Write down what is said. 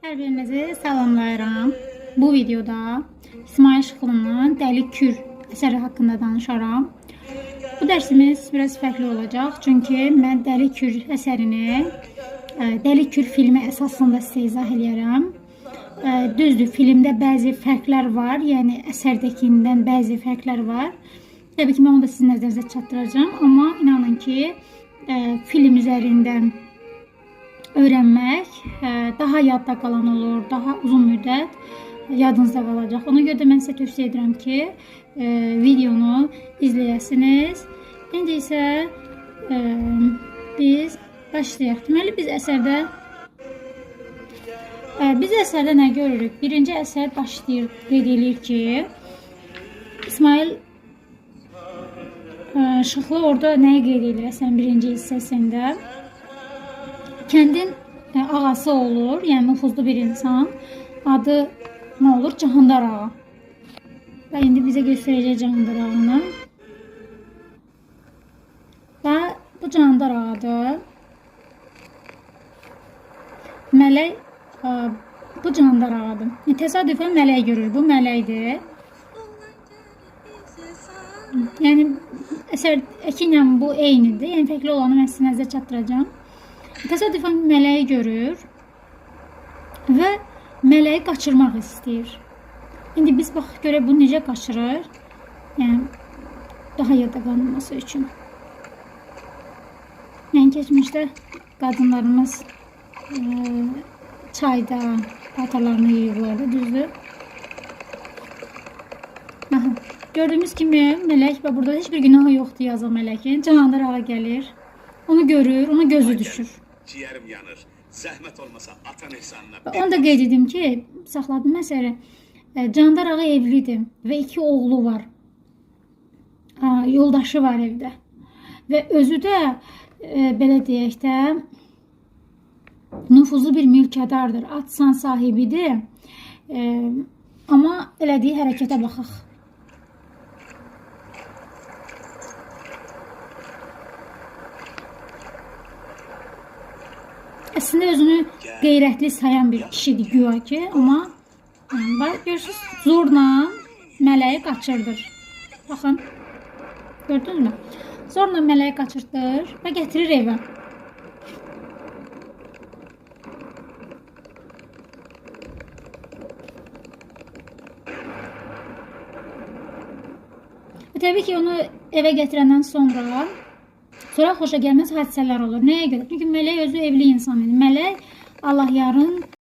Hər birinizi salamlayıram. Bu videoda İsmayıl Şıxlının Dəli Kür əsəri haqqında danışaram. Bu dərsimiz biraz fərqli olacaq. Çünki mən Dəli Kür əsərini Dəli Kür filmi əsasında sizə izah eləyərəm. Düzdür, filmdə bəzi fərqlər var. Yəni əsərdəkindən bəzi fərqlər var. Təbii ki, mən onu da sizin nəzərinizə çatdıracağam. Amma inanın ki, film üzərindən öyrənmək daha yadda qalan olur, daha uzun müddət yadınızda qalacaq. Ona görə də mən sizə tövsiyə edirəm ki, videonu izləyəsiniz. İndi isə biz başlayaq. Deməli biz əsərdə nə görürük? Birinci əsər başlayır, qeyd eləyir ki, İsmayıl Şıxlı orada nəyi qeyd edir əsərin birinci hissəsində? Kəndin ağası olur, yəni nüfuzlu bir insan. Adı nə olur? Cahandar ağa. Və indi bizə göstərəcək Cahandar ağanı. Və bu Cahandar ağadır. Mələk, bu Cahandar ağadır. Təsadüfən mələk görür. Bu mələkdir. Yəni əsərdəki ilə bu eynidir. Yəni fərqli olanı mən sizin nəzərə çatdıracağam. Təsadüfən mələyi görür və mələyi qaçırmaq istəyir. İndi biz baxaq görək bu necə qaçırır. Yəni daha yadda qalmaması üçün. Yəni keçmişdə qadınlarımız çayda paltarlarını yuyurlardı, düzdür? Aha. Gördüyümüz kimi mələk və burada heç bir günahı yoxdur yazıq mələkin. Cahandar ağa gəlir, onu görür, ona gözü düşür. Ciğerim yanır. Zəhmət olmasa atan ehsanına Və onu da qeyd edim ki, saxladım əsəri. Candar ağa evlidir və 2 oğlu var. Yoldaşı var evdə. Və özü də belə deyək də nüfuzlu bir mülkədardır. At-san sahibidir. Amma elədiyi hərəkətə baxaq. Əslində özünü qeyrətli sayan bir kişidir güya ki, amma bax, görürsünüz, zorla mələyi qaçırdır. Baxın, gördünüzmü? Zorla mələyi qaçırdır və gətirir evə. Və təbii ki, onu evə gətirəndən sonra xoşa gəlməz hadisələr olur. Nəyə görə? Çünki mələk özü evli insan idi. Mələk Allahyarın